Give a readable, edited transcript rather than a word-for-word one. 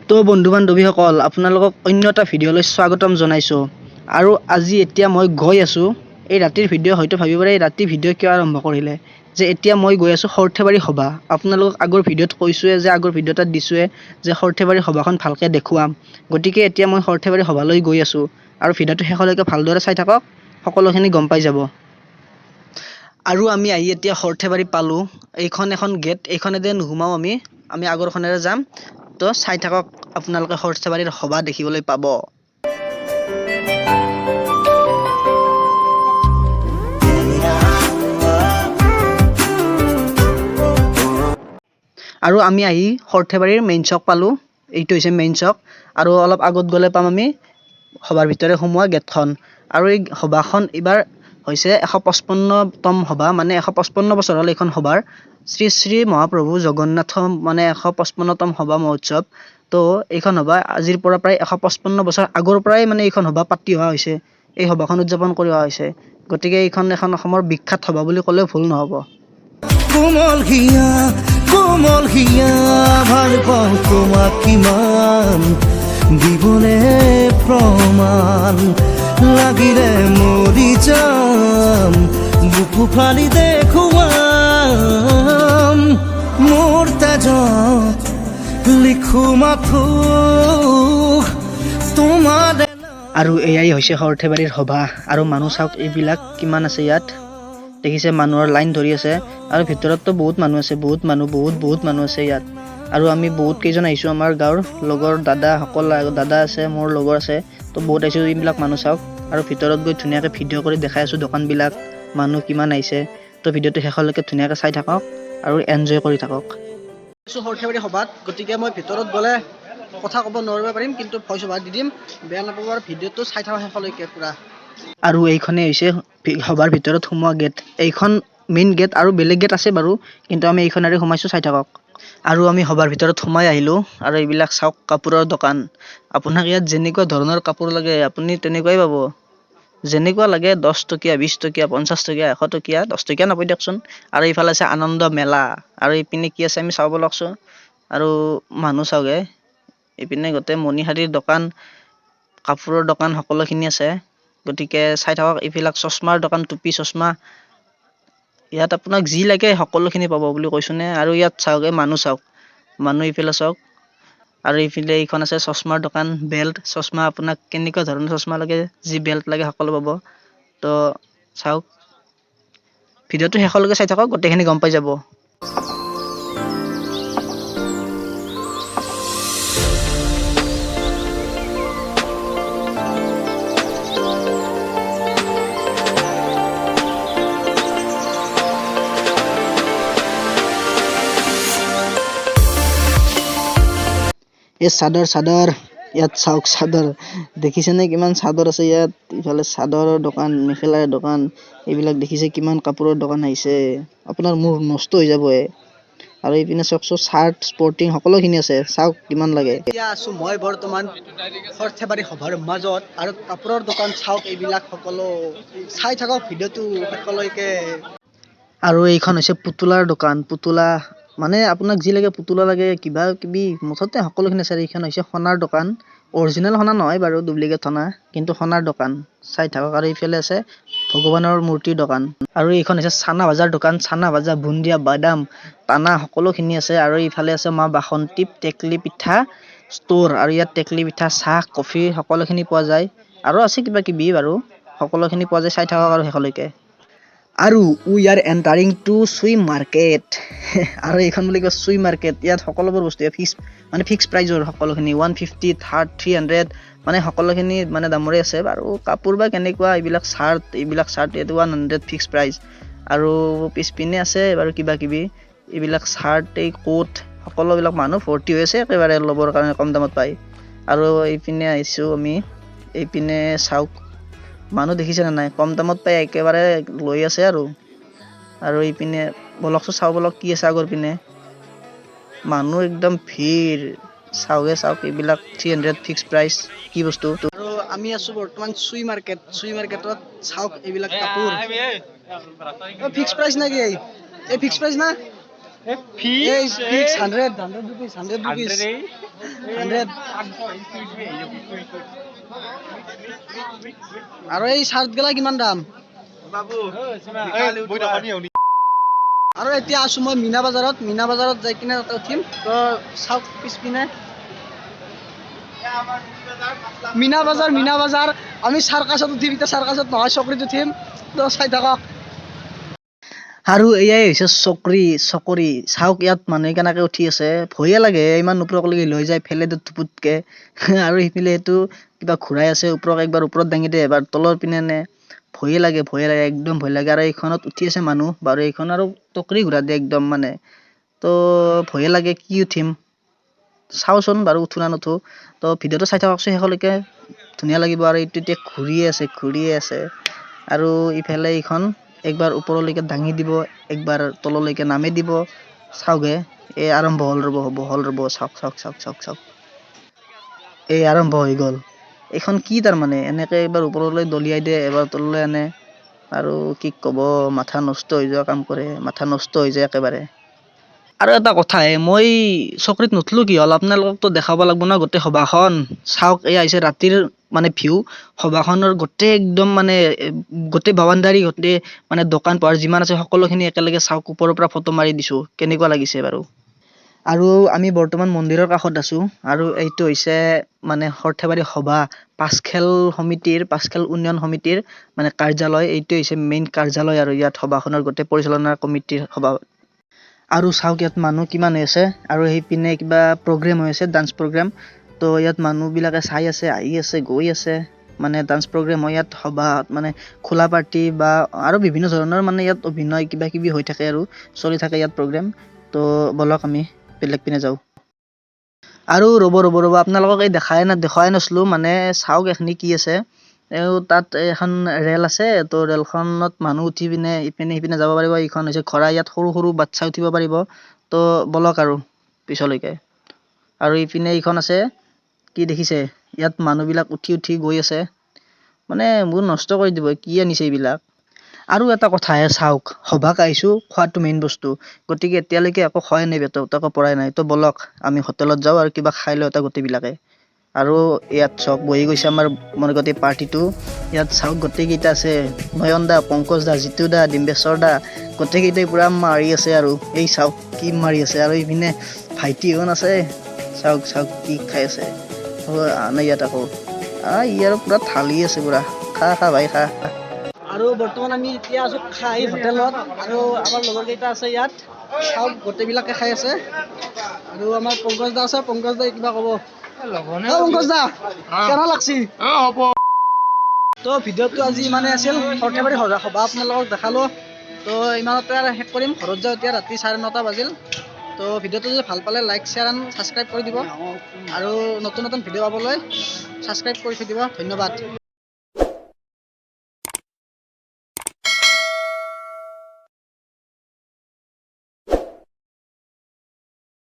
তো বন্ধু বান্ধৱীসকল, আপোনালোকক অন্য এটা ভিডিঅ'লৈ স্বাগতম জনাইছোঁ। আৰু আজি এতিয়া মই গৈ আছোঁ, এই ৰাতিৰ ভিডিঅ' হয়তো ভাবিব পাৰে এই ৰাতি ভিডিঅ' কিয় আৰম্ভ কৰিলে, যে এতিয়া মই গৈ আছোঁ সৰ্থেবাৰী সভা। আপোনালোকক আগৰ ভিডিঅ'ত কৈছোঁৱে যে আগৰ ভিডিঅ' এটাত দিছোঁৱে যে সৰ্থেবাৰী সভাখন ভালকৈ দেখুৱাম। গতিকে এতিয়া মই সৰ্থেবাৰী সভালৈ গৈ আছোঁ আৰু ভিডিঅ'টো শেষলৈকে ভালদৰে চাই থাকক, সকলোখিনি গম পাই যাব। আৰু আমি আহি এতিয়া সৰ্থেবাৰী পালোঁ। এইখন এখন গেট, এইখনেদি নোসোমাওঁ আমি, আমি আগৰখনেৰে যাম। তো চাই থাকক, আপোনালোকে সৰ্থেবাৰীৰ সভা দেখিবলৈ পাব। আৰু আমি আহি সৰ্থেবাৰীৰ মেইন চক পালোঁ। এইটো হৈছে মেইন চক। আৰু অলপ আগত গ'লে পাম আমি সভাৰ ভিতৰে সোমোৱা গেটখন। আৰু এই সভাখন এইবাৰ হৈছে 155তম সভা, মানে 155 বছৰ হ'ল এইখন সভাৰ। শ্ৰী শ্ৰী মহাপ্ৰভু জগন্নাথ মানে 155তম সভা মহোৎসৱ। তো এইখন সভা আজিৰ পৰা প্ৰায় 155 বছৰ আগৰ পৰাই মানে এইখন সভা পাতি অহা হৈছে, এই সভাখন উদযাপন কৰি অহা হৈছে। গতিকে এইখন এখন অসমৰ বিখ্যাত সভা বুলি ক'লেও ভুল নহ'ব। কোমল হিয়া, কোমল হিয়া, ভাল পাওঁ তোমাক কিমান দিবনে প্ৰমাণ, লাগিলে মৰি যাম বুকু ফালি দেখুৱাম, মোৰ তেজত লিখো মাথো তোমাৰ। আৰু এয়াই হৈছে সৰ্থেবাৰীৰ সভা। আৰু মানুহ চাওক এইবিলাক কিমান আছে ইয়াত, দেখিছে মানুহৰ লাইন ধৰি আছে। আৰু ভিতৰততো বহুত মানুহ আছে, বহুত মানুহ, বহুত বহুত মানুহ আছে ইয়াত। আৰু আমি বহুত কেইজন আহিছোঁ, আমাৰ গাঁৱৰ লগৰ দাদাসকল, দাদা আছে, মোৰ লগৰ আছে, তো বহুত আহিছোঁ। এইবিলাক মানুহ চাওক। আৰু ভিতৰত গৈ ধুনীয়াকৈ ভিডিঅ' কৰি দেখাই আছোঁ দোকানবিলাক, মানুহ কিমান আহিছে। তো ভিডিঅ'টো শেষলৈকে ধুনীয়াকৈ চাই থাকক আৰু এনজয় কৰি থাকক। সৰ্থেবাৰী সভাত, গতিকে মই ভিতৰত গ'লে কথা ক'ব নোৱাৰিব পাৰিম, কিন্তু ভইচ অভাৰ দি দিম, বেয়া নাপাব। আৰু ভিডিঅ'টো চাই থাকক শেষলৈকে পুৰা। আৰু এইখনেই হৈছে সভাৰ ভিতৰত সোমোৱা গেট। এইখন মেইন গেট, আৰু বেলেগ গেট আছে বাৰু, কিন্তু আমি এইখনেৰে সোমাইছোঁ, চাই থাকক। আৰু আমি সভাৰ ভিতৰত সোমাই আহিলোঁ। আৰু এইবিলাক চাওক কাপোৰৰ দোকান। আপোনাক ইয়াত যেনেকুৱা ধৰণৰ কাপোৰ লাগে আপুনি তেনেকুৱাই পাব, যেনেকুৱা লাগে, 10 টকীয়া, 20 টকীয়া, 50 টকীয়া, 100 টকীয়া, 10 টকীয়া নাপায় দিয়কচোন। আৰু এইফালে আছে আনন্দ মেলা। আৰু এইপিনে কি আছে আমি চাব বলকচোন। আৰু মানুহ চাওক, এইপিনে গোটেই মণিহাৰীৰ দোকান, কাপোৰৰ দোকান সকলোখিনি আছে। গতিকে চাই থাকক। এইবিলাক চশমাৰ দোকান, টুপি চশমা, ইয়াত আপোনাক যি লাগে সকলোখিনি পাব বুলি কৈছোনে। আৰু ইয়াত চাওক, এই মানুহ চাওক, মানুহ এইফালে চাওক। আৰু এইফালে এইখন আছে চশমাৰ দোকান, বেল্ট চশমা, আপোনাক কেনেকুৱা ধৰণৰ চশমা লাগে, যি বেল্ট লাগে সকলো পাব। তো চাওক, ভিডিঅ'টো শেষলৈকে চাই থাকক, গোটেইখিনি গম পাই যাব। এই চাদৰ, চাদৰ ইয়াত চাওক, চাদৰ দেখিছেনে কিমান চাদৰ আছে ইয়াত। ইফালে চাদৰৰ দোকান, মেখেলাৰ দোকান, এইবিলাক দেখিছে কিমান কাপোৰৰ দোকান আহিছে, আপোনাৰ মূৰ নষ্ট হৈ যাব। আৰু এইপিনে চাওকচোন, চাৰ্ট, স্পৰ্টিং সকলোখিনি আছে, চাওক কিমান লাগে। এতিয়া আছো মই বৰ্তমান সৰ্থেবাৰী সভাৰ মাজত, আৰু কাপোৰৰ দোকান চাওক এইবিলাক সকলো, চাই থাকক ভিডিঅ'টো শেষলৈকে। আৰু এইখন হৈছে পুতলাৰ দোকান। পুতলা মানে আপোনাক যি লাগে, পুতলা লাগে, কিবা কিবি, মুঠতে সকলোখিনি আছে। এইখন হৈছে সোণাৰ দোকান, অৰিজিনেল সোণা নহয় বাৰু, ডুপ্লিকেট সোণা, কিন্তু সোণাৰ দোকান, চাই থাকক। আৰু এইফালে আছে ভগৱানৰ মূৰ্তিৰ দোকান। আৰু এইখন হৈছে চানা ভাজাৰ দোকান, চানা ভাজা, বুন্দিয়া, বাদাম, টানা সকলোখিনি আছে। আৰু এইফালে আছে মা বাসন্তী টেকলি পিঠা ষ্ট'ৰ। আৰু ইয়াত টেকলি পিঠা, চাহ, কফি সকলোখিনি পোৱা যায়। আৰু আছে কিবা কিবি বাৰু, সকলোখিনি পোৱা যায়, চাই থাকক আৰু শেষলৈকে। আৰু we are entering to Sui market. আৰু এইখন বুলি কয় চুই মাৰ্কেট। ইয়াত সকলোবোৰ বস্তু ফিক্স, মানে ফিক্স প্ৰাইজৰ সকলোখিনি, 150, থাৰ্ড, 300, মানে সকলোখিনি মানে দামৰে আছে। আৰু কাপোৰ বা কেনেকুৱা, এইবিলাক চাৰ্ট, এইবিলাক চাৰ্ট এইটো 100 ফিক্স প্ৰাইচ। আৰু পিছপিনে আছে বাৰু কিবা কিবি, এইবিলাক চাৰ্ট, এই কোট, সকলোবিলাক মানুহ ভৰ্তি হৈ আছে একেবাৰে ল'বৰ কাৰণে, কম দামত পায়। আৰু এইপিনে আহিছোঁ আমি, এইপিনে চাওক মানুহ দেখিছেনে নাই, কম দামত পাই একেবাৰে লৈ আছে। আৰু আৰু এইপিনে বলকচোন চাওঁ বলক কি আছে আগৰ পিনে, মানুহ একদম ভিৰ, চাওঁগে চাওক এইবিলাক 300 ফিক্স প্ৰাইচ কি বস্তু। আৰু আমি আছো বৰ্তমান চুই মাৰ্কেট। চুই মাৰ্কেটত চাওক এইবিলাক কাপোৰ, ফিক্স প্ৰাইচ নেকি এই? এই ফিক্স প্ৰাইচ না? এই fix 100, 100 rupees, 100 rupees, 100। আৰু এই চাৰ্ট গেলা কিমান দাম? আৰু এতিয়া আছো মই মীনা বজাৰত। মীনা বজাৰত যাই কিনে তাতে উঠিম। তো চাওক পিছপিনে মীনা বজাৰ, মীনা বজাৰ। আমি চাৰ্কাছত উঠিম এতিয়া, চাৰ্কাছত নহয় চকৰিত উঠিম। তো চাই থাকক। আৰু এয়াই হৈছে চকৰি, চকৰি। চাওক ইয়াত মানুহে কেনেকে উঠি আছে, ভয়ে লাগে ইমান ওপৰলৈকে লৈ যায়, ফেলে দিয়ে থুপুতকে। আৰু সিফালে সেইটো কিবা ঘূৰাই আছে, ওপৰত একবাৰ ওপৰত দাঙি দিয়ে, এবাৰ তলৰ পিনে নে। ভয়ে লাগে, ভয়ে লাগে, একদম ভয় লাগে। আৰু এইখনত উঠি আছে মানুহ বাৰু, এইখন আৰু টকৰি ঘূৰা দিয়ে একদম মানে। তো ভয়ে লাগে, কি উঠিম, চাওঁচোন বাৰু উঠো না নুঠো। তো ভিডিঅ'টো চাই থাককচোন শেষলৈকে, ধুনীয়া লাগিব। আৰু এইটো এতিয়া ঘূৰিয়ে আছে, ঘূৰিয়ে আছে। আৰু ইফালে এইখন একবাৰ ওপৰলৈকে দাঙি দিব, একবাৰ তললৈকে নামি দিব। চাওঁগে, এই আৰম্ভ হ'ল, ৰ'ব হ'ব হ'ল, ৰ'ব, চাওক চাওক চাওক চাওক চাওক, এই আৰম্ভ হৈ গ'ল। এইখন কি তাৰমানে এনেকে এবাৰ ওপৰলৈ দলিয়াই দিয়ে, এবাৰ তললৈ আনে। আৰু কি ক'ব, মাথা নষ্ট হৈ যোৱা কাম কৰে, মাথা নষ্ট হৈ যায় একেবাৰে। আৰু এটা কথাহে, মই চকৰিত নুঠিলো কি হ'ল, আপোনালোককতো দেখাব লাগিব ন গোটেই সভাখন। চাওক, এয়া হৈছে ৰাতিৰ মানে ভিউ সভাখনৰ, গোটেই একদম মানে গোটেই বাউণ্ডাৰী, গোটেই মানে দোকান পোহাৰ যিমান আছে সকলোখিনি একেলগে চাওক। ওপৰৰ পৰা ফটো মাৰি দিছোঁ, কেনেকুৱা লাগিছে বাৰু। আৰু আমি বৰ্তমান মন্দিৰৰ কাষত আছো। আৰু এইটো হৈছে মানে সৰ্থেবাৰী সভা পাঁচখেল সমিতিৰ, পাঁচখেল উন্নয়ন সমিতিৰ মানে কাৰ্যালয়। এইটো হৈছে মেইন কাৰ্যালয় আৰু ইয়াত সভাখনৰ গোটেই পৰিচালনা কমিটিৰ সভা। আৰু চাওক ইয়াত মানুহ কিমান হৈ আছে। আৰু সেইপিনে কিবা প্ৰগ্ৰেম হৈ আছে, ডান্স প্ৰগ্ৰেম। তো ইয়াত মানুহবিলাকে চাই আছে, আহি আছে, গৈ আছে। মানে ডান্স প্ৰগ্ৰেম হয় ইয়াত সভাত, মানে খোলা পাৰ্টি বা আৰু বিভিন্ন ধৰণৰ মানে ইয়াত অভিনয় কিবা কিবি হৈ থাকে আৰু চলি থাকে ইয়াত প্ৰগ্ৰেম। তো ব'লক আমি বেলেগ পিনে যাওঁ। আৰু ৰ'ব ৰ'ব ৰ'ব, আপোনালোকক এই দেখাই না দেখুৱাই নাছিলো মানে। চাওক এইখিনি কি আছে। এই তাত এখন ৰেল আছে, তো ৰেলখনত মানুহ উঠি পিনে ইপিনে সিপিনে যাব পাৰিব। এইখন হৈছে ঘোঁৰা, ইয়াত সৰু সৰু বাচ্ছা উঠিব পাৰিব। তো ব'লক আৰু পিছলৈকে। আৰু ইপিনে এইখন আছে কি দেখিছে, ইয়াত মানুহবিলাক উঠি উঠি গৈ আছে, মানে মোৰ নষ্ট কৰি দিব, কি আনিছে এইবিলাক। আৰু এটা কথাহে চাওক, সভাক আহিছোঁ, খোৱাটো মেইন বস্তু, গতিকে এতিয়ালৈকে একো খোৱাই নাই, পেটত একো পৰাই নাই। তো ব'লক আমি হোটেলত যাওঁ আৰু কিবা খাই লওঁ এটা গোটেইবিলাকে। আৰু ইয়াত চাওক বহি গৈছে আমাৰ মানে গোটেই পাৰ্টিটো। ইয়াত চাওক গোটেইকেইটা আছে, নয়ন দা, পংকজ দা, জিতু দা, ডিম্বেশ্বৰ দা, গোটেইকেইটাই পুৰা মাৰি আছে। আৰু এই চাওক কি মাৰি আছে। আৰু ইপিনে ভাইটিহঁত আছে, চাওক চাওক কি খাই আছে। নাই ইয়াত আকৌ ই আৰু পুৰা থালি আছে পুৰা। খা খা ভাই খা। আৰু বৰ্তমান আমি এতিয়া আছো খাই হোটেলত। আৰু আমাৰ লগৰ কেইটা আছে ইয়াত, চাওক গোটেইবিলাকে খাই আছে। আৰু আমাৰ পংকজ দা আছে, পংকজ দাই কিবা ক'ব? পংকজ দা, কেনে লাগছি? তো ভিডিঅ'টো আজি ইমানেই আছিল। সৰ্থেবাৰী সভা আপোনালোকক দেখালো। তো ইমানতে আৰু শেষ কৰিম, ঘৰত যাওঁ এতিয়া, ৰাতি 9:30 বাজিল। তো ভিডিঅ'টো যদি ভাল পালে লাইক, শ্বেয়াৰ এণ্ড ছাবস্ক্ৰাইব কৰি দিব। আৰু নতুন নতুন ভিডিঅ' পাবলৈ ছাবস্ক্ৰাইব কৰি থৈ দিব। ধন্যবাদ।